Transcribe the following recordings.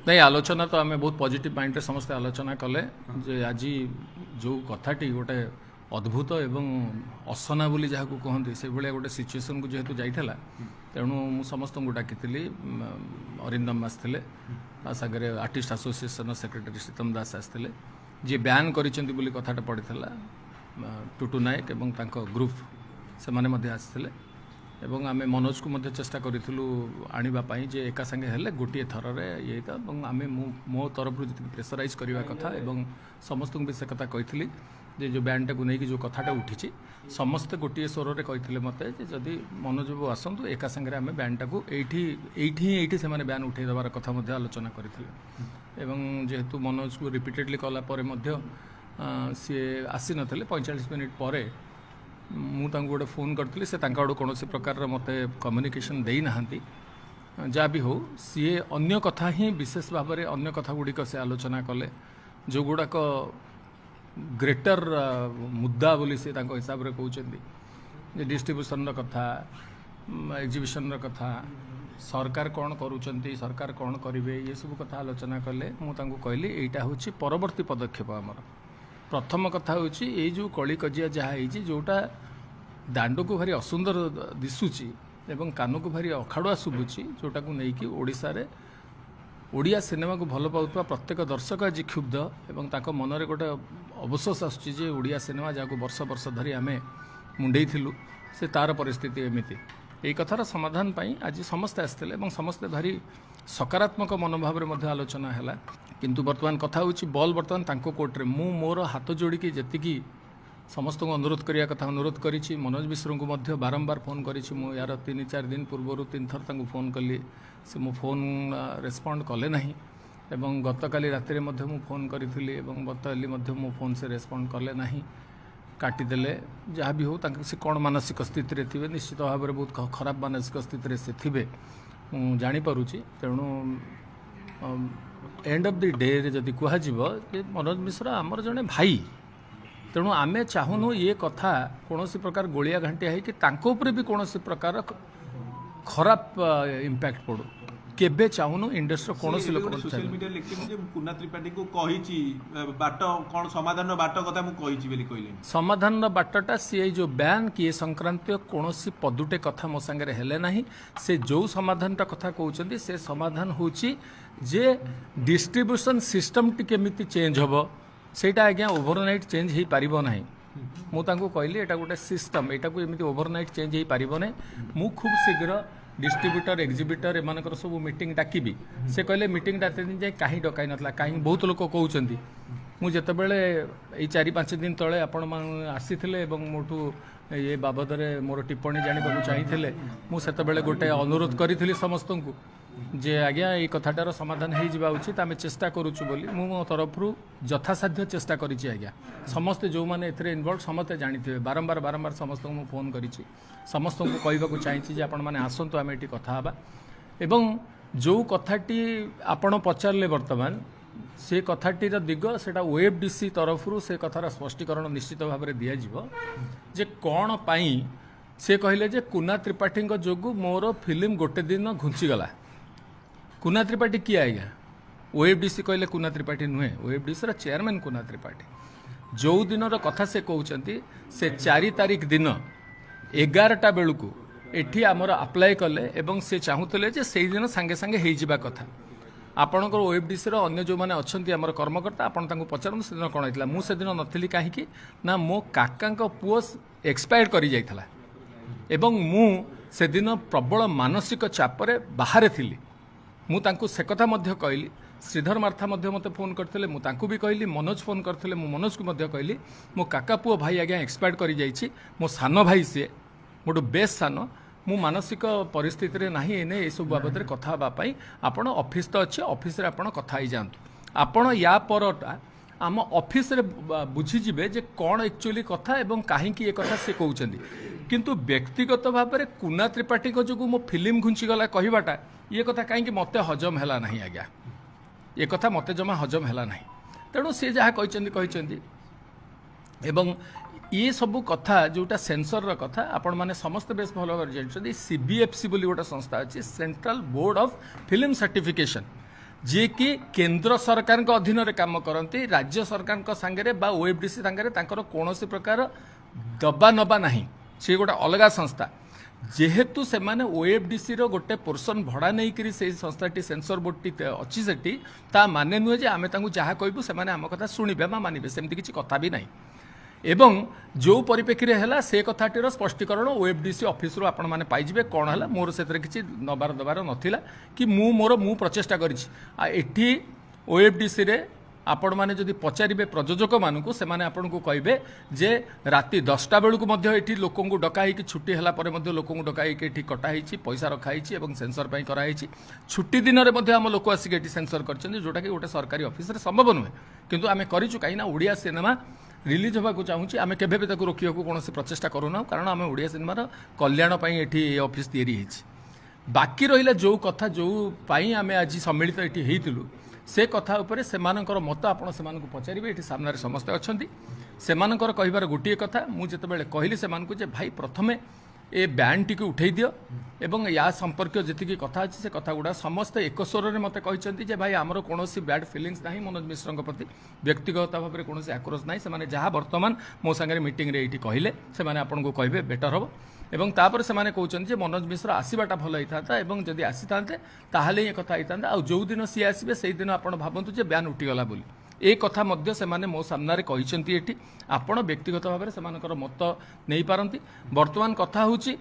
ନାଇଁ, ଆଲୋଚନା ତ ଆମେ ବହୁତ ପଜିଟିଭ୍ ମାଇଣ୍ଡରେ ସମସ୍ତେ ଆଲୋଚନା କଲେ ଯେ ଆଜି ଯେଉଁ କଥାଟି ଗୋଟେ ଅଦ୍ଭୁତ ଏବଂ ଅସନା ବୋଲି ଯାହାକୁ କୁହନ୍ତି, ସେଇଭଳିଆ ଗୋଟେ ସିଚୁଏସନ୍କୁ ଯେହେତୁ ଯାଇଥିଲା, ତେଣୁ ମୁଁ ସମସ୍ତଙ୍କୁ ଡାକିଥିଲି। ଅରିନ୍ଦମ ଆସିଥିଲେ, ତା ସାଙ୍ଗରେ ଆର୍ଟିଷ୍ଟ ଆସୋସିଏସନର ସେକ୍ରେଟାରୀ ଶ୍ରୀତମ ଦାସ ଆସିଥିଲେ। ଯିଏ ବ୍ୟାନ୍ କରିଛନ୍ତି ବୋଲି କଥାଟା ପଡ଼ିଥିଲା, ଟୁଟୁ ନାୟକ ଏବଂ ତାଙ୍କ ଗ୍ରୁପ୍, ସେମାନେ ମଧ୍ୟ ଆସିଥିଲେ ଏବଂ ଆମେ ମନୋଜକୁ ମଧ୍ୟ ଚେଷ୍ଟା କରିଥିଲୁ ଆଣିବା ପାଇଁ ଯେ ଏକା ସାଙ୍ଗେ ହେଲେ ଗୋଟିଏ ଥରରେ ଇଏ ହେଇତା। ଏବଂ ଆମେ ମୁଁ ମୋ ତରଫରୁ ଯେତିକି ପ୍ରେସରାଇଜ୍ କରିବା କଥା ଏବଂ ସମସ୍ତଙ୍କୁ ବି ସେ କଥା କହିଥିଲି ଯେ ଯେଉଁ ବ୍ୟାନ୍ଟାକୁ ନେଇକି ଯେଉଁ କଥାଟା ଉଠିଛି, ସମସ୍ତେ ଗୋଟିଏ ସ୍ୱରରେ କହିଥିଲେ ମୋତେ ଯେ ଯଦି ମନୋଜ ବାବୁ ଆସନ୍ତୁ, ଏକା ସାଙ୍ଗରେ ଆମେ ବ୍ୟାନ୍ଟାକୁ ଏଇଠି ଏଇଠି ହିଁ ଏଇଠି ସେମାନେ ବ୍ୟାନ୍ ଉଠେଇ ଦେବାର କଥା ମଧ୍ୟ ଆଲୋଚନା କରିଥିଲେ। ଏବଂ ଯେହେତୁ ମନୋଜକୁ ରିପିଟେଡ଼ଲି କଲା ପରେ ମଧ୍ୟ ସିଏ ଆସିନଥିଲେ, 45 ମିନିଟ୍ ପରେ ମୁଁ ତାଙ୍କୁ ଗୋଟେ ଫୋନ୍ କରିଥିଲି। ସେ ତାଙ୍କ ଆଡ଼ୁ କୌଣସି ପ୍ରକାରର ମୋତେ କମ୍ୟୁନିକେସନ୍ ଦେଇନାହାନ୍ତି। ଯାହା ବି ହଉ, ସିଏ ଅନ୍ୟ କଥା ହିଁ, ବିଶେଷ ଭାବରେ ଅନ୍ୟ କଥା ଗୁଡ଼ିକ ସେ ଆଲୋଚନା କଲେ, ଯେଉଁଗୁଡ଼ାକ ଗ୍ରେଟର ମୁଦ୍ଦା ବୋଲି ସେ ତାଙ୍କ ହିସାବରେ କହୁଛନ୍ତି, ଯେ ଡିଷ୍ଟ୍ରିବ୍ୟୁସନର କଥା, ଏକ୍ଜିବିସନର କଥା, ସରକାର କ'ଣ କରୁଛନ୍ତି, ସରକାର କ'ଣ କରିବେ, ଏସବୁ କଥା ଆଲୋଚନା କଲେ। ମୁଁ ତାଙ୍କୁ କହିଲି, ଏଇଟା ହେଉଛି ପରବର୍ତ୍ତୀ ପଦକ୍ଷେପ ଆମର। ପ୍ରଥମ କଥା ହେଉଛି, ଏଇ ଯେଉଁ କଳିକଜିଆ ଯାହା ହେଇଛି, ଯେଉଁଟା ଦାଣ୍ଡକୁ ଭାରି ଅସୁନ୍ଦର ଦିଶୁଛି ଏବଂ କାନକୁ ଭାରି ଅଖାଡ଼ୁଆ ଶୁଭୁଛି, ଯେଉଁଟାକୁ ନେଇକି ଓଡ଼ିଶାରେ ଓଡ଼ିଆ ସିନେମାକୁ ଭଲ ପାଉଥିବା ପ୍ରତ୍ୟେକ ଦର୍ଶକ ଆଜି କ୍ଷୁବ୍ଧ ଏବଂ ତାଙ୍କ ମନରେ ଗୋଟେ ଅବସୋସ ଆସୁଛି ଯେ ଓଡ଼ିଆ ସିନେମା, ଯାହାକୁ ବର୍ଷ ବର୍ଷ ଧରି ଆମେ ମୁଣ୍ଡେଇଥିଲୁ, ସେ ତାର ପରିସ୍ଥିତି ଏମିତି। ଏଇ କଥାର ସମାଧାନ ପାଇଁ ଆଜି ସମସ୍ତେ ଆସିଥିଲେ ଏବଂ ସମସ୍ତେ ଭାରି ସକାରାତ୍ମକ ମନୋଭାବରେ ମଧ୍ୟ ଆଲୋଚନା ହେଲା। କିନ୍ତୁ ବର୍ତ୍ତମାନ କଥା ହେଉଛି, ବଲ୍ ବର୍ତ୍ତମାନ ତାଙ୍କ କୋର୍ଟରେ। ମୁଁ ମୋର ହାତ ଯୋଡ଼ିକି ଯେତିକି ସମସ୍ତଙ୍କୁ ଅନୁରୋଧ କରିବା କଥା ଅନୁରୋଧ କରିଛି। ମନୋଜ ମିଶ୍ରଙ୍କୁ ମଧ୍ୟ ବାରମ୍ବାର ଫୋନ୍ କରିଛି ମୁଁ। ୟାର 3-4 ଦିନ ପୂର୍ବରୁ ତିନିଥର ତାଙ୍କୁ ଫୋନ୍ କଲି, ସେ ମୋ ଫୋନ୍ ରେସ୍ପଣ୍ଡ କଲେ ନାହିଁ। ଏବଂ ଗତକାଲି ରାତିରେ ମଧ୍ୟ ମୁଁ ଫୋନ୍ କରିଥିଲି ଏବଂ ଗତକାଲି ମଧ୍ୟ ମୋ ଫୋନ୍ ସେ ରେସ୍ପଣ୍ଡ କଲେ ନାହିଁ, କାଟିଦେଲେ। ଯାହା ବି ହେଉ, ତାଙ୍କ ସେ କ'ଣ ମାନସିକ ସ୍ଥିତିରେ ଥିବେ, ନିଶ୍ଚିତ ଭାବରେ ବହୁତ ଖରାପ ମାନସିକ ସ୍ଥିତିରେ ସେ ଥିବେ, ମୁଁ ଜାଣିପାରୁଛି। ତେଣୁ ଏଣ୍ଡ ଅଫ୍ the ଡେରେ ଯଦି କୁହାଯିବ ଯେ ମନୋଜ ମିଶ୍ର ଆମର ଜଣେ ଭାଇ, ତେଣୁ ଆମେ ଚାହୁଁନୁ ଇଏ କଥା କୌଣସି ପ୍ରକାର ଗୋଳିଆ ଘାଣ୍ଟିଆ ହେଇକି ତାଙ୍କ ଉପରେ ବି କୌଣସି ପ୍ରକାର ଖରାପ ଇମ୍ପାକ୍ଟ ପଡ଼ୁ। କେବେ ଚାହୁଁନୁ ଇଣ୍ଡଷ୍ଟ୍ରିର କୌଣସି ଲୋକ ମଧ୍ୟ ସୋସିଆଲ ଚାହୁଁନୁ। ମିଡ଼ିଆରେ ଲେଖିଛନ୍ତି ଯେ ମୁଁ କୁନା ତ୍ରିପାଠୀଙ୍କୁ କହିଛି, ବାଟ କ'ଣ, ସମାଧାନର ବାଟ କଥା ମୁଁ କହିଛି ବୋଲି କହିଲେଣି। ସମାଧାନର ବାଟଟା ସିଏ ଏଇ ଯେଉଁ ବ୍ୟାନ୍ କି ଏ ସଂକ୍ରାନ୍ତୀୟ କୌଣସି ପଦୁଟେ କଥା ମୋ ସାଙ୍ଗରେ ହେଲେ ନାହିଁ। ସେ ଯେଉଁ ସମାଧାନଟା କଥା କହୁଛନ୍ତି, ସେ ସମାଧାନ ହେଉଛି ଯେ ଡିଷ୍ଟ୍ରିବ୍ୟୁସନ୍ ସିଷ୍ଟମଟି କେମିତି ଚେଞ୍ଜ ହେବ। ସେଇଟା ଆଜ୍ଞା ଓଭରନାଇଟ୍ ଚେଞ୍ଜ ହେଇପାରିବ ନାହିଁ। ମୁଁ ତାଙ୍କୁ କହିଲି, ଏଇଟା ଗୋଟେ ସିଷ୍ଟମ୍, ଏଇଟାକୁ ଏମିତି ଓଭରନାଇଟ୍ ଚେଞ୍ଜ ହେଇପାରିବ ନାହିଁ। ମୁଁ ଖୁବ୍ ଶୀଘ୍ର ଡିଷ୍ଟ୍ରିବ୍ୟୁଟର, ଏକ୍ଜିବିଟର ଏମାନଙ୍କର ସବୁ ମିଟିଂ ଡାକିବି। ସେ କହିଲେ, ମିଟିଂଟା ଏତେ ଦିନ ଯାଏଁ କାହିଁ ଡକାଇ ନଥିଲା? କାହିଁକି ବହୁତ ଲୋକ କହୁଛନ୍ତି, ମୁଁ ଯେତେବେଳେ ଏଇ 4-5 ଦିନ ତଳେ ଆପଣମାନେ ଆସିଥିଲେ ଏବଂ ମୋଠୁ ଏ ବାବଦରେ ମୋର ଟିପ୍ପଣୀ ଜାଣିବାକୁ ଚାହିଁଥିଲେ, ମୁଁ ସେତେବେଳେ ଗୋଟେ ଅନୁରୋଧ କରିଥିଲି ସମସ୍ତଙ୍କୁ ଯେ ଆଜ୍ଞା, ଏଇ କଥାଟାର ସମାଧାନ ହେଇଯିବା ଉଚିତ, ଆମେ ଚେଷ୍ଟା କରୁଛୁ ବୋଲି। ମୁଁ ମୋ ତରଫରୁ ଯଥାସାଧ୍ୟ ଚେଷ୍ଟା କରିଛି ଆଜ୍ଞା। ସମସ୍ତେ ଯେଉଁମାନେ ଏଥିରେ ଇନଭଲ୍ଭ, ସମସ୍ତେ ଜାଣିଥିବେ, ବାରମ୍ବାର ବାରମ୍ବାର ସମସ୍ତଙ୍କୁ ମୁଁ ଫୋନ୍ କରିଛି। ସମସ୍ତଙ୍କୁ କହିବାକୁ ଚାହିଁଛି ଯେ ଆପଣମାନେ ଆସନ୍ତୁ, ଆମେ ଏଠି କଥା ହେବା। ଏବଂ ଯେଉଁ କଥାଟି ଆପଣ ପଚାରିଲେ ବର୍ତ୍ତମାନ, ସେ କଥାଟିର ଦିଗ, ସେଇଟା ଓଏଫ୍ଡିସି ତରଫରୁ ସେ କଥାର ସ୍ପଷ୍ଟୀକରଣ ନିଶ୍ଚିତ ଭାବରେ ଦିଆଯିବ ଯେ କ'ଣ ପାଇଁ ସେ କହିଲେ ଯେ କୁନା ତ୍ରିପାଠୀଙ୍କ ଯୋଗୁଁ ମୋର ଫିଲ୍ମ ଗୋଟେ ଦିନ ଘୁଞ୍ଚିଗଲା। କୁନା ତ୍ରିପାଠୀ କିଏ ଆଜ୍ଞା? ଓଏଫ୍ଡିସି କହିଲେ କୁନା ତ୍ରିପାଠୀ ନୁହେଁ, ଓଏଫ୍ଡିସିର ଚେୟାରମ୍ୟାନ୍ କୁନା ତ୍ରିପାଠୀ। ଯେଉଁ ଦିନର କଥା ସେ କହୁଛନ୍ତି, ସେ 4 ତାରିଖ ଦିନ 11ଟା ବେଳକୁ ଏଠି ଆମର ଆପ୍ଲାଏ କଲେ ଏବଂ ସେ ଚାହୁଁଥିଲେ ଯେ ସେଇଦିନ ସାଙ୍ଗେ ସାଙ୍ଗେ ହେଇଯିବା କଥା। ଆପଣଙ୍କର ଓଏଫ୍ଡିସିର ଅନ୍ୟ ଯେଉଁମାନେ ଅଛନ୍ତି ଆମର କର୍ମକର୍ତ୍ତା, ଆପଣ ତାଙ୍କୁ ପଚାରନ୍ତୁ ସେଦିନ କ'ଣ ହେଇଥିଲା। ମୁଁ ସେଦିନ ନଥିଲି, କାହିଁକି ନା ମୋ କାକାଙ୍କ ପୁଅ ଏକ୍ସପାୟାର୍ଡ କରିଯାଇଥିଲା ଏବଂ ମୁଁ ସେଦିନ ପ୍ରବଳ ମାନସିକ ଚାପରେ ବାହାରେ ଥିଲି। ମୁଁ ତାଙ୍କୁ ସେ କଥା ମଧ୍ୟ କହିଲି। ଶ୍ରୀଧର ମାର୍ଥା ମଧ୍ୟ ମୋତେ ଫୋନ୍ କରିଥିଲେ, ମୁଁ ତାଙ୍କୁ ବି କହିଲି। ମନୋଜ ଫୋନ୍ କରିଥିଲେ, ମୁଁ ମନୋଜକୁ ମଧ୍ୟ କହିଲି, ମୋ କାକା ପୁଅ ଭାଇ ଆଜ୍ଞା ଏକ୍ସପାୟାର୍ଡ କରିଯାଇଛି, ମୋ ସାନ ଭାଇ ସିଏ, ମୋଠୁ ବେଶ ସାନ, ମୁଁ ମାନସିକ ପରିସ୍ଥିତିରେ ନାହିଁ ଏନେ ଏସବୁ ବାବଦରେ କଥା ହେବା ପାଇଁ। ଆପଣ ଅଫିସ୍ ତ ଅଛି, ଅଫିସରେ ଆପଣ କଥା ହେଇଯାଆନ୍ତୁ। ଆପଣ ୟା ପରଟା ଆମ ଅଫିସରେ ବୁଝିଯିବେ ଯେ କ'ଣ ଆକ୍ଚୁଆଲି କଥା ଏବଂ କାହିଁକି ଏ କଥା ସେ କହୁଛନ୍ତି। କିନ୍ତୁ ବ୍ୟକ୍ତିଗତ ଭାବରେ କୁନା ତ୍ରିପାଠୀଙ୍କ ଯୋଗୁଁ ମୋ ଫିଲ୍ମ ଘୁଞ୍ଚିଗଲା କହିବାଟା, ଇଏ କଥା କାହିଁକି ମୋତେ ହଜମ ହେଲା ନାହିଁ ଆଜ୍ଞା। ଏ କଥା ମୋତେ ଜମା ହଜମ ହେଲା ନାହିଁ। ତେଣୁ ସେ ଯାହା କହିଛନ୍ତି କହିଛନ୍ତି। ଏବଂ ଇଏ ସବୁ କଥା ଯେଉଁଟା ସେନ୍ସରର କଥା, ଆପଣମାନେ ସମସ୍ତେ ବେଶ ଭଲ ଭାବରେ ଜାଣିଛନ୍ତି, ସିବିଏଫ୍ସି ବୋଲି ଗୋଟେ ସଂସ୍ଥା ଅଛି, Central Board of Film Certification। ଯିଏକି କେନ୍ଦ୍ର ସରକାରଙ୍କ ଅଧୀନରେ କାମ କରନ୍ତି। ରାଜ୍ୟ ସରକାରଙ୍କ ସାଙ୍ଗରେ ବା ଓଏଫ୍ଡିସି ସାଙ୍ଗରେ ତାଙ୍କର କୌଣସି ପ୍ରକାର ଦବା ନବା ନାହିଁ। ସେ ଗୋଟେ ଅଲଗା ସଂସ୍ଥା। ଯେହେତୁ ସେମାନେ ଓଏଫ୍ଡିସିର ଗୋଟେ ପୋର୍ସନ୍ ଭଡ଼ା ନେଇକରି ସେଇ ସଂସ୍ଥାଟି, ସେନ୍ସର ବୋର୍ଡଟି ଅଛି ସେଠି, ତା ମାନେ ନୁହେଁ ଯେ ଆମେ ତାଙ୍କୁ ଯାହା କହିବୁ ସେମାନେ ଆମ କଥା ଶୁଣିବେ ବା ମାନିବେ। ସେମିତି କିଛି କଥା ବି ନାହିଁ। ଏବଂ ଯେଉଁ ପରିପ୍ରେକ୍ଷୀରେ ହେଲା, ସେ କଥାଟିର ସ୍ପଷ୍ଟୀକରଣ ଓଏଫ୍ଡିସି ଅଫିସରୁ ଆପଣମାନେ ପାଇଯିବେ କ'ଣ ହେଲା। ମୋର ସେଥିରେ କିଛି ନବାର ଦେବାର ନଥିଲା କି ମୁଁ ମୋର ମୁଁ ପ୍ରଚେଷ୍ଟା କରିଛି। ଆଉ ଏଠି ଓଏଫ୍ଡିସିରେ ଆପଣମାନେ ଯଦି ପଚାରିବେ ପ୍ରଯୋଜକମାନଙ୍କୁ, ସେମାନେ ଆପଣଙ୍କୁ କହିବେ ଯେ ରାତି 10ଟା ବେଳକୁ ମଧ୍ୟ ଏଠି ଲୋକଙ୍କୁ ଡକା ହେଇକି, ଛୁଟି ହେଲା ପରେ ମଧ୍ୟ ଲୋକଙ୍କୁ ଡକା ହେଇକି ଏଠି କଟା ହେଇଛି, ପଇସା ରଖା ହେଇଛି ଏବଂ ସେନ୍ସର ପାଇଁ କରାହେଇଛି। ଛୁଟି ଦିନରେ ମଧ୍ୟ ଆମ ଲୋକ ଆସିକି ଏଠି ସେନ୍ସର କରିଛନ୍ତି, ଯେଉଁଟାକି ଗୋଟେ ସରକାରୀ ଅଫିସରେ ସମ୍ଭବ ନୁହେଁ। କିନ୍ତୁ ଆମେ କରିଛୁ, କାହିଁକିନା ଓଡ଼ିଆ ସିନେମା ରିଲିଜ୍ ହେବାକୁ ଚାହୁଁଛି। ଆମେ କେବେ ବି ତାକୁ ରୋକିବାକୁ କୌଣସି ପ୍ରଚେଷ୍ଟା କରୁନାହୁଁ, କାରଣ ଆମେ ଓଡ଼ିଆ ସିନେମାର କଲ୍ୟାଣ ପାଇଁ ଏଠି ଏ ଅଫିସ୍ ତିଆରି ହେଇଛି। ବାକି ରହିଲା ଯେଉଁ କଥା, ଯେଉଁ ପାଇଁ ଆମେ ଆଜି ସମ୍ମିଳିତ ଏଠି ହେଇଥିଲୁ, ସେ କଥା ଉପରେ ସେମାନଙ୍କର ମତ ଆପଣ ସେମାନଙ୍କୁ ପଚାରିବେ। ଏଠି ସାମ୍ନାରେ ସମସ୍ତେ ଅଛନ୍ତି। ସେମାନଙ୍କର କହିବାର ଗୋଟିଏ କଥା, ମୁଁ ଯେତେବେଳେ କହିଲି ସେମାନଙ୍କୁ ଯେ ଭାଇ, ପ୍ରଥମେ ଏ ବ୍ୟାନ୍ଟିକୁ ଉଠେଇ ଦିଅ ଏବଂ ୟା ସମ୍ପର୍କୀୟ ଯେତିକି କଥା ଅଛି, ସେ କଥା ଗୁଡ଼ା ସମସ୍ତେ ଏକ ସ୍ୱରରେ ମୋତେ କହିଛନ୍ତି ଯେ ଭାଇ, ଆମର କୌଣସି ବ୍ୟାଡ୍ ଫିଲିଙ୍ଗସ୍ ନାହିଁ ମନୋଜ ମିଶ୍ରଙ୍କ ପ୍ରତି, ବ୍ୟକ୍ତିଗତ ଭାବରେ କୌଣସି ଆକ୍ରୋଶ ନାହିଁ। ସେମାନେ ଯାହା ବର୍ତ୍ତମାନ ମୋ ସାଙ୍ଗରେ ମିଟିଂରେ ଏଇଠି କହିଲେ, ସେମାନେ ଆପଣଙ୍କୁ କହିବେ, ବେଟର୍ ହେବ। ଏବଂ ତାପରେ ସେମାନେ କହୁଛନ୍ତି ଯେ ମନୋଜ ମିଶ୍ର ଆସିବାଟା ଭଲ ହେଇଥାନ୍ତା ଏବଂ ଯଦି ଆସିଥାନ୍ତେ ତାହେଲେ ହିଁ ଏ କଥା ହେଇଥାନ୍ତା। ଆଉ ଯେଉଁଦିନ ସିଏ ଆସିବେ, ସେଇଦିନ ଆପଣ ଭାବନ୍ତୁ ଯେ ବ୍ୟାନ୍ ଉଠିଗଲା ବୋଲି। ଏ କଥା ମଧ୍ୟ ସେମାନେ ମୋ ସାମ୍ନାରେ କହିଛନ୍ତି ଏଠି। ଆପଣ ବ୍ୟକ୍ତିଗତ ଭାବରେ ସେମାନଙ୍କର ମତ ନେଇପାରନ୍ତି। ବର୍ତ୍ତମାନ କଥା ହେଉଛି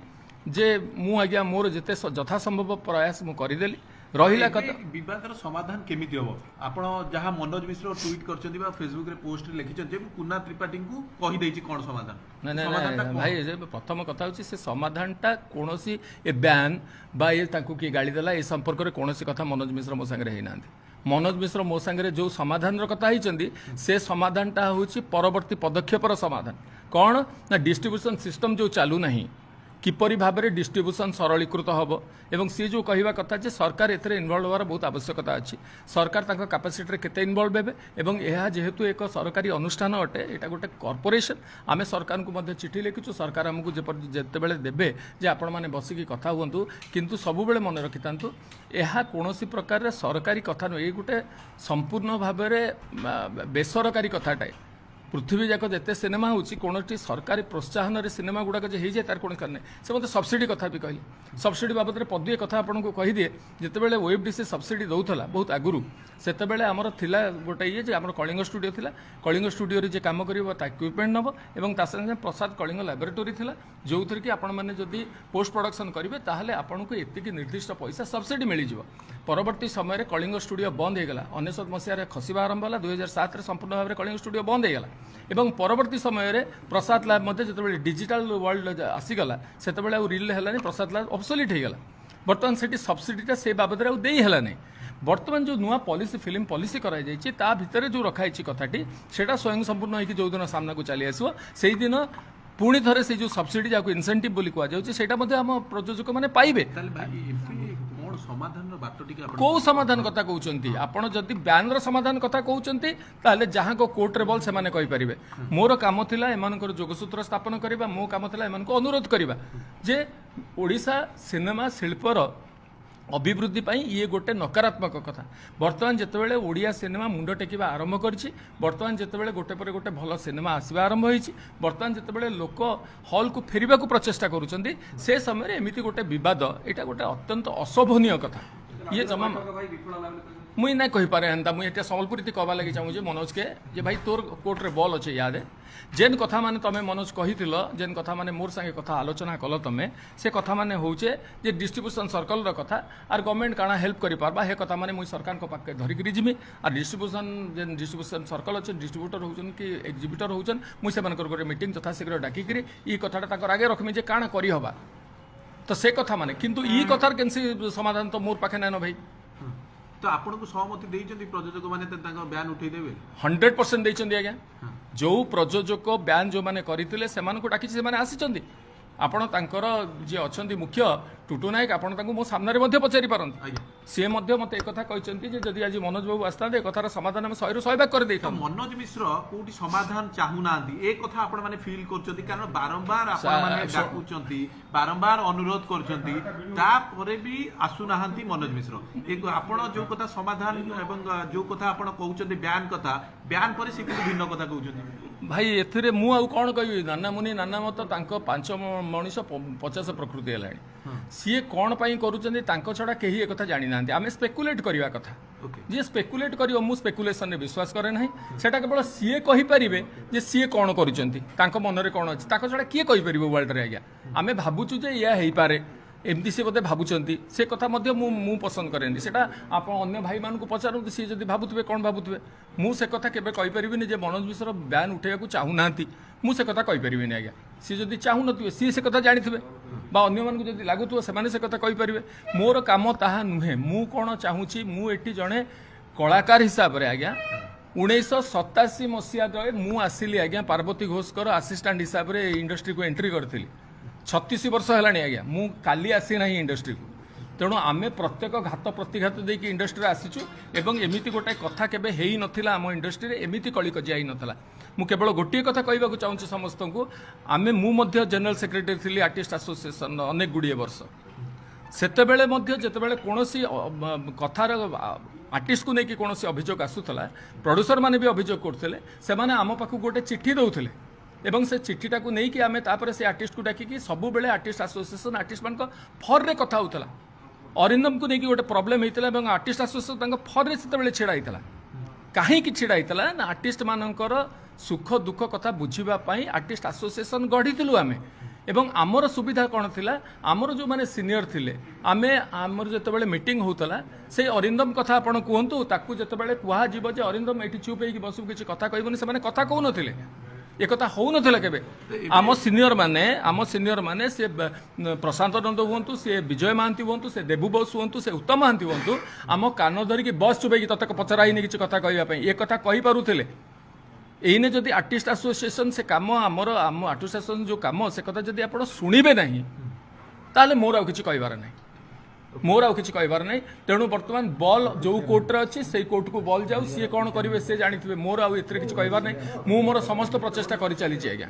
ଯେ ମୁଁ ଆଜ୍ଞା ମୋର ଯେତେ ଯଥାସମ୍ଭବ ପ୍ରୟାସ ମୁଁ କରିଦେଲି। ରହିଲା ଏବେ କଥା ବିବାଦର ସମାଧାନ କେମିତି ହବ? ଆପଣ ଯାହା ମନୋଜ ମିଶ୍ର ଟ୍ୱିଟ୍ କରିଛନ୍ତି ବା ଫେସବୁକରେ ପୋଷ୍ଟରେ ଲେଖିଛନ୍ତି ଯେ ମୁଁ କୁନା ତ୍ରିପାଠୀଙ୍କୁ କହିଦେଇଛି କଣ ସମାଧାନ। ନାଇଁ ନାଇଁ ସମାଧାନଟା ନାଇଁ କଣ? ଭାଇ, ଏ ପ୍ରଥମ କଥା ହେଉଛି ସେ ସମାଧାନଟା କୌଣସି ଏ ବ୍ୟାନ୍ ବା ଏ ତାଙ୍କୁ କିଏ ଗାଳି ଦେଲା, ଏ ସମ୍ପର୍କରେ କୌଣସି କଥା ମନୋଜ ମିଶ୍ର ମୋ ସାଙ୍ଗରେ ହେଇନାହାନ୍ତି। ମନୋଜ ମିଶ୍ର ମୋ ସାଙ୍ଗରେ ଯେଉଁ ସମାଧାନର କଥା ହେଇଛନ୍ତି, ସେ ସମାଧାନଟା ହେଉଛି ପରବର୍ତ୍ତୀ ପଦକ୍ଷେପର ସମାଧାନ। କ'ଣ ନା ଡିଷ୍ଟ୍ରିବ୍ୟୁସନ୍ ସିଷ୍ଟମ୍ ଯେଉଁ ଚାଲୁନାହିଁ, କିପରି ଭାବରେ ଡିଷ୍ଟ୍ରିବ୍ୟୁସନ୍ ସରଳୀକୃତ ହେବ ଏବଂ ସିଏ ଯେଉଁ କହିବା କଥା ଯେ ସରକାର ଏଥିରେ ଇନଭଲ୍ଭ ହେବାର ବହୁତ ଆବଶ୍ୟକତା ଅଛି, ସରକାର ତାଙ୍କ କାପାସିଟିରେ କେତେ ଇନଭଲ୍ଭ ହେବେ ଏବଂ ଏହା ଯେହେତୁ ଏକ ସରକାରୀ ଅନୁଷ୍ଠାନ ଅଟେ, ଏଇଟା ଗୋଟେ କର୍ପୋରେସନ୍। ଆମେ ସରକାରଙ୍କୁ ମଧ୍ୟ ଚିଠି ଲେଖିଛୁ। ସରକାର ଆମକୁ ଯେପରି ଯେତେବେଳେ ଦେବେ ଯେ ଆପଣମାନେ ବସିକି କଥା ହୁଅନ୍ତୁ। କିନ୍ତୁ ସବୁବେଳେ ମନେ ରଖିଥାନ୍ତୁ, ଏହା କୌଣସି ପ୍ରକାରରେ ସରକାରୀ କଥା ନୁହେଁ। ଏଇ ଗୋଟେ ସମ୍ପୂର୍ଣ୍ଣ ଭାବରେ ବେସରକାରୀ କଥାଟାଏ। ପୃଥିବୀ ଯାକ ଯେତେ ସିନେମା ହେଉଛି, କୌଣସି ସରକାରୀ ପ୍ରୋତ୍ସାହନରେ ସିନେମା ଗୁଡ଼ାକ ଯେ ହେଇଯାଏ, ତାର କୌଣସି କାରଣ ନାହିଁ। ସେ ମୋତେ ସବସିଡ଼ି କଥା ବି କହିଲେ। ସବସିଡ଼ି ବାବଦରେ ପଦିଏ କଥା ଆପଣଙ୍କୁ କହିଦିଏ। ଯେତେବେଳେ ଓଏଫ୍ଡିସି ସବସିଡ଼ି ଦେଉଥିଲା ବହୁତ ଆଗରୁ, ସେତେବେଳେ ଆମର ଥିଲା ଗୋଟେ ଇଏ ଯେ ଆମର କଳିଙ୍ଗ ଷ୍ଟୁଡ଼ିଓ ଥିଲା। କଳିଙ୍ଗ ଷ୍ଟୁଡ଼ିଓରେ ଯେ କାମ କରିବ ତା ଇକ୍ୱିପମେଣ୍ଟ ନେବ ଏବଂ ତା ସାଙ୍ଗେ ସାଙ୍ଗେ ପ୍ରସାଦ କଳିଙ୍ଗ ଲାବୋରେଟୋରୀ ଥିଲା, ଯେଉଁଥିରେ କି ଆପଣମାନେ ଯଦି ପୋଷ୍ଟ ପ୍ରଡକ୍ସନ୍ କରିବେ, ତାହେଲେ ଆପଣଙ୍କୁ ଏତିକି ନିର୍ଦ୍ଦିଷ୍ଟ ପଇସା ସବସିଡ଼ି ମିଳିଯିବ। ପରବର୍ତ୍ତୀ ସମୟରେ କଳିଙ୍ଗ ଷ୍ଟୁଡ଼ିଓ ବନ୍ଦ ହେଇଗଲା। 99 ମସିହାରେ ଖସିବା ଆରମ୍ଭ ହେଲା। 2007ରେ ସମ୍ପୂର୍ଣ୍ଣ ଭାବରେ କଳିଙ୍ଗ ଷ୍ଟୁଡ଼ିଓ ବନ୍ଦ ହେଇଗଲା ଏବଂ ପରବର୍ତ୍ତୀ ସମୟରେ ପ୍ରସାଦ ଲ୍ୟାବ୍ ମଧ୍ୟ ଯେତେବେଳେ ଡିଜିଟାଲ ୱାର୍ଲଡ ଆସିଗଲା, ସେତେବେଳେ ଆଉ ରିଲ୍ ହେଲାନି, ପ୍ରସାଦ ଲ୍ୟାବ୍ ଅବସୋଲିଟ୍ ହେଇଗଲା। ବର୍ତ୍ତମାନ ସେଠି ସବସିଡ଼ିଟା ସେ ବାବଦରେ ଆଉ ଦେଇ ହେଲା ନାହିଁ। ବର୍ତ୍ତମାନ ଯେଉଁ ନୂଆ ପଲିସି, ଫିଲ୍ମ ପଲିସି କରାଯାଇଛି, ତା ଭିତରେ ଯେଉଁ ରଖାହେଇଛି କଥାଟି, ସେଇଟା ସ୍ୱୟଂ ସମ୍ପୂର୍ଣ୍ଣ ହେଇକି ଯେଉଁଦିନ ସାମ୍ନାକୁ ଚାଲି ଆସିବ, ସେଇଦିନ ପୁଣି ଥରେ ସେଇ ଯେଉଁ ସବସିଡ଼ି, ଯାହାକୁ ଇନସେଣ୍ଟିଭ୍ ବୋଲି କୁହାଯାଉଛି, ସେଇଟା ମଧ୍ୟ ଆମ ପ୍ରଯୋଜକମାନେ ପାଇବେ। ତାହେଲେ ଭାଇ, ଏବେ କଣ ସମାଧାନର ବାଟ ଟିକେ ଆପଣ କୋଉ ସମାଧାନ କଥା କହୁଛନ୍ତି ଆପଣ? ଯଦି ବ୍ୟାନର ସମାଧାନ କଥା କହୁଛନ୍ତି, ତାହେଲେ ଯାହାଙ୍କ କୋର୍ଟରେ ବଲ୍ ସେମାନେ କହିପାରିବେ। ମୋର କାମ ଥିଲା ଏମାନଙ୍କର ଯୋଗସୂତ୍ର ସ୍ଥାପନ କରିବା। ମୋ କାମ ଥିଲା ଏମାନଙ୍କୁ ଅନୁରୋଧ କରିବା ଯେ ଓଡ଼ିଶା ସିନେମା ଶିଳ୍ପର ଅଭିବୃଦ୍ଧି ପାଇଁ ଇଏ ଗୋଟେ ନକାରାତ୍ମକ କଥା। ବର୍ତ୍ତମାନ ଯେତେବେଳେ ଓଡ଼ିଆ ସିନେମା ମୁଣ୍ଡ ଟେକିବା ଆରମ୍ଭ କରିଛି, ବର୍ତ୍ତମାନ ଯେତେବେଳେ ଗୋଟେ ପରେ ଗୋଟେ ଭଲ ସିନେମା ଆସିବା ଆରମ୍ଭ ହୋଇଛି, ବର୍ତ୍ତମାନ ଯେତେବେଳେ ଲୋକ ହଲ୍କୁ ଫେରିବାକୁ ପ୍ରଚେଷ୍ଟା କରୁଛନ୍ତି, ସେ ସମୟରେ ଏମିତି ଗୋଟେ ବିବାଦ, ଏଇଟା ଗୋଟେ ଅତ୍ୟନ୍ତ ଅଶୋଭନୀୟ କଥା। ଇଏ ଜମା ମୁଇଁ ନାଇଁ କହିପାରେ ହେନ୍ତା। ମୁଇଁ ଏଟା ସମ୍ବଲପୁରୀ କହବା ଲାଗି ଚାହୁଁଛି ମନୋଜକେ ଯେ ଭାଇ, ତୋର କୋର୍ଟରେ ବଲ୍ ଅଛେ। ଇହାଦେ ଯେନ୍ କଥା ମାନେ ତମେ ମନୋଜ କହିଥିଲ, ଯେନ୍ କଥା ମାନେ ମୋର୍ ସାଙ୍ଗେ କଥା ଆଲୋଚନା କଲ ତମେ, ସେ କଥା ମାନେ ହଉଛେ ଯେ ଡିଷ୍ଟ୍ରିବ୍ୟୁସନ୍ ସର୍କଲର କଥା ଆର୍ ଗଭର୍ଣ୍ଣମେଣ୍ଟ କାଣା ହେଲ୍ପ କରିପାରବା। ହେ କଥା ମାନେ ମୁଇଁ ସରକାରଙ୍କ ପାଖେ ଧରିକିରି ଯିମି। ଆର୍ ଡିଷ୍ଟ୍ରିବ୍ୟୁସନ୍ ଯେନ୍ ଡିଷ୍ଟ୍ରିବ୍ୟୁସନ୍ ସର୍କଲ ଅଛନ୍, ଡିଷ୍ଟ୍ରିବ୍ୟୁଟର ହଉଛନ୍ କି ଏକ୍ଜିବିଟର ହଉଛନ୍, ମୁଇଁ ସେମାନଙ୍କର ଗୋଟେ ମିଟିଂ ଯଥାଶୀଘ୍ର ଡାକିକିରି ଇ କଥାଟା ତାଙ୍କର ଆଗେ ରଖମି ଯେ କାଣା କରିହବା। ତ ସେ କଥା ମାନେ, କିନ୍ତୁ ଇ କଥାର କେନ୍ସି ସମାଧାନ ତ ମୋର୍ ପାଖେ ନାଇନ ଭାଇ। ତ ଆପଣଙ୍କୁ ସହମତି ଦେଇଛନ୍ତି ପ୍ରଯୋଜକ ମାନେ ତାଙ୍କ ବ୍ୟାନ୍ ଉଠେଇ ଦେବେ? 100% ଦେଇଛନ୍ତି ଆଜ୍ଞା। ଯୋଉ ପ୍ରଯୋଜକ ବ୍ୟାନ୍ ଯେଉଁମାନେ କରିଥିଲେ, ସେମାନଙ୍କୁ ଡାକିଛି, ସେମାନେ ଆସିଛନ୍ତି। ଆପଣ ତାଙ୍କର ଯିଏ ଅଛନ୍ତି ମୁଖ୍ୟ ଟୁଟୁ ନାୟକ, ଆପଣ ତାଙ୍କୁ ମୋ ସାମ୍ନାରେ ମଧ୍ୟ ପଚାରି ପାରନ୍ତି। ସିଏ ମଧ୍ୟ ମୋତେ ଏକଥା କହିଛନ୍ତି ଯେ ଯଦି ଆଜି ମନୋଜ ବାବୁ ଆସିଥାନ୍ତେ, ଏ କଥାର ସମାଧାନ ଆମେ 100ରୁ 100 ଭାଗ ତ କରିଦେଇଥାନ୍ତୁ। ମନୋଜ ମିଶ୍ର କୋଉଠି ସମାଧାନ ଚାହୁଁନାହାନ୍ତି, ଏ କଥା ଆପଣ ମାନେ ଫିଲ୍ କରୁଛନ୍ତି? କାରଣ ବାରମ୍ବାର ଆପଣ ମାନେ ଡାକୁଛନ୍ତି, ବାରମ୍ବାର ଅନୁରୋଧ କରୁଛନ୍ତି, ତାପରେ ବି ଆସୁନାହାନ୍ତି ମନୋଜ ମିଶ୍ର। ଏ ଆପଣ ଯୋଉ କଥା ସମାଧାନ ଏବଂ ଯୋଉ କଥା ଆପଣ କହୁଛନ୍ତି ବ୍ୟାନ୍ କଥା, ବ୍ୟାନ୍ ପରେ ସେ କିନ୍ତୁ ଭିନ୍ନ କଥା କହୁଛନ୍ତି। ଭାଇ, ଏଥିରେ ମୁଁ ଆଉ କ'ଣ କହିବି? ନାନା ମୁନି ନାନା ମତ, ତାଙ୍କ ପାଞ୍ଚ ମଣିଷ 50 ପ୍ରକୃତି ହେଲାଣି। ସିଏ କ'ଣ ପାଇଁ କରୁଛନ୍ତି, ତାଙ୍କ ଛଡ଼ା କେହି ଏକଥା ଜାଣିନାହାନ୍ତି। ଆମେ ସ୍ପେକୁଲେଟ୍ କରିବା କଥା। ଯିଏ ସ୍ପେକୁଲେଟ୍ କରିବ, ମୁଁ ସ୍ପେକୁଲେସନରେ ବିଶ୍ୱାସ କରେ ନାହିଁ। ସେଟା କେବଳ ସିଏ କହିପାରିବେ ଯେ ସିଏ କ'ଣ କରୁଛନ୍ତି, ତାଙ୍କ ମନରେ କ'ଣ ଅଛି। ତାଙ୍କ ଛଡ଼ା କିଏ କହିପାରିବ ୱାର୍ଲଡରେ ଆଜ୍ଞା? ଆମେ ଭାବୁଛୁ ଯେ ଏଇଆ ହେଇପାରେ, ଏମିତି ସେ ବୋଧେ ଭାବୁଛନ୍ତି। ସେ କଥା ମଧ୍ୟ ମୁଁ ପସନ୍ଦ କରେନି। ସେଟା ଆପଣ ଅନ୍ୟ ଭାଇମାନଙ୍କୁ ପଚାରନ୍ତୁ, ସିଏ ଯଦି ଭାବୁଥିବେ କ'ଣ ଭାବୁଥିବେ। ମୁଁ ସେ କଥା କେବେ କହିପାରିବିନି ଯେ ମନୋଜ ମିଶ୍ର ବ୍ୟାନ୍ ଉଠେଇବାକୁ ଚାହୁଁନାହାନ୍ତି। ମୁଁ ସେ କଥା କହିପାରିବିନି ଆଜ୍ଞା। ସିଏ ଯଦି ଚାହୁଁନଥିବେ, ସିଏ ସେ କଥା ଜାଣିଥିବେ ବା ଅନ୍ୟମାନଙ୍କୁ ଯଦି ଲାଗୁଥିବ, ସେମାନେ ସେ କଥା କହିପାରିବେ। ମୋର କାମ ତାହା ନୁହେଁ। ମୁଁ କ'ଣ ଚାହୁଁଛି, ମୁଁ ଏଠି ଜଣେ କଳାକାର ହିସାବରେ ଆଜ୍ଞା, 1987 ମସିହାରେ ମୁଁ ଆସିଲି ଆଜ୍ଞା, ପାର୍ବତୀ ଘୋଷଙ୍କର ଆସିଷ୍ଟାଣ୍ଟ ହିସାବରେ ଇଣ୍ଡଷ୍ଟ୍ରିକୁ ଏଣ୍ଟ୍ରି କରିଥିଲି। 36 ବର୍ଷ ହେଲାଣି ଆଜ୍ଞା, ମୁଁ କାଲି ଆସିନାହିଁ ଇଣ୍ଡଷ୍ଟ୍ରିକୁ। ତେଣୁ ଆମେ ପ୍ରତ୍ୟେକ ଘାତ ପ୍ରତିଘାତ ଦେଇକି ଇଣ୍ଡଷ୍ଟ୍ରିରେ ଆସିଛୁ ଏବଂ ଏମିତି ଗୋଟେ କଥା କେବେ ହେଇନଥିଲା ଆମ ଇଣ୍ଡଷ୍ଟ୍ରିରେ, ଏମିତି କଳିକଜିଆ ହେଇନଥିଲା। ମୁଁ କେବଳ ଗୋଟିଏ କଥା କହିବାକୁ ଚାହୁଁଛି ସମସ୍ତଙ୍କୁ, ମୁଁ ମଧ୍ୟ ଜେନେରାଲ ସେକ୍ରେଟାରୀ ଥିଲି ଆର୍ଟିଷ୍ଟ ଆସୋସିଏସନର ଅନେକ ଗୁଡ଼ିଏ ବର୍ଷ। ସେତେବେଳେ ମଧ୍ୟ ଯେତେବେଳେ କୌଣସି କଥାର ଆର୍ଟିଷ୍ଟକୁ ନେଇକି କୌଣସି ଅଭିଯୋଗ ଆସୁଥିଲା, ପ୍ରଡ୍ୟୁସର ମାନେ ବି ଅଭିଯୋଗ କରୁଥିଲେ, ସେମାନେ ଆମ ପାଖକୁ ଗୋଟେ ଚିଠି ଦେଉଥିଲେ ଏବଂ ସେ ଚିଠିଟାକୁ ନେଇକି ଆମେ ତାପରେ ସେ ଆର୍ଟିଷ୍ଟକୁ ଡାକିକି, ସବୁବେଳେ ଆର୍ଟିଷ୍ଟ ଆସୋସିଏସନ ଆର୍ଟିଷ୍ଟମାନଙ୍କ ଫରରେ କଥା ହେଉଥିଲା। ଅରିନ୍ଦମକୁ ନେଇକି ଗୋଟେ ପ୍ରୋବ୍ଲେମ୍ ହେଇଥିଲା ଏବଂ ଆର୍ଟିଷ୍ଟ ଆସୋସିଏସନ ତାଙ୍କ ଫରରେ ସେତେବେଳେ ଛିଡ଼ା ହେଇଥିଲା। କାହିଁକି ଛିଡ଼ା ହେଇଥିଲା ନା ଆର୍ଟିଷ୍ଟ ମାନଙ୍କର ସୁଖ ଦୁଃଖ କଥା ବୁଝିବା ପାଇଁ ଆର୍ଟିଷ୍ଟ ଆସୋସିଏସନ ଗଢ଼ିଥିଲୁ ଆମେ। ଏବଂ ଆମର ସୁବିଧା କ'ଣ ଥିଲା, ଆମର ଯେଉଁମାନେ ସିନିୟର ଥିଲେ, ଆମର ଯେତେବେଳେ ମିଟିଂ ହେଉଥିଲା, ସେଇ ଅରିନ୍ଦମ କଥା ଆପଣ କୁହନ୍ତୁ, ତାକୁ ଯେତେବେଳେ କୁହାଯିବ ଯେ ଅରିନ୍ଦମ, ଏଇଠି ଚୁପ୍ ହେଇକି ବସିବୁ, କିଛି କଥା କହିବୁନି, ସେମାନେ କଥା କହୁନଥିଲେ। ଏ କଥା ହଉନଥିଲା କେବେ। ଆମ ସିନିୟର ମାନେ ସେ ପ୍ରଶାନ୍ତ ନନ୍ଦ ହୁଅନ୍ତୁ, ସେ ବିଜୟ ମହାନ୍ତି ହୁଅନ୍ତୁ, ସେ ଦେବୁ ବୋଷ ହୁଅନ୍ତୁ, ସେ ଉତ୍ତମ ମହାନ୍ତି ହୁଅନ୍ତୁ, ଆମ କାନ ଧରିକି ବସ୍, ଚୁପେଇକି, ତତେ ପଚରା ହେଇନି କିଛି କଥା କହିବା ପାଇଁ, ଏ କଥା କହିପାରୁଥିଲେ। ଏଇନେ ଯଦି ଆର୍ଟିଷ୍ଟ ଆସୋସିଏସନ ସେ କାମ ଆମର, ଆମ ଆର୍ଟିଷ୍ଟ ଆସୋସିଏସନ ଯେଉଁ କାମ, ସେ କଥା ଯଦି ଆପଣ ଶୁଣିବେ ନାହିଁ, ତାହେଲେ ମୋର ଆଉ କିଛି କହିବାର ନାହିଁ, ମୋର ଆଉ କିଛି କହିବାର ନାହିଁ। ତେଣୁ ବର୍ତ୍ତମାନ ବଲ୍ ଯେଉଁ କୋର୍ଟରେ ଅଛି, ସେଇ କୋର୍ଟକୁ ବଲ୍ ଯାଉ। ସିଏ କ'ଣ କରିବେ ସେ ଜାଣିଥିବେ। ମୋର ଆଉ ଏଥିରେ କିଛି କହିବାର ନାହିଁ। ମୁଁ ମୋର ସମସ୍ତ ପ୍ରଚେଷ୍ଟା କରିଚାଲିଛି ଆଜ୍ଞା।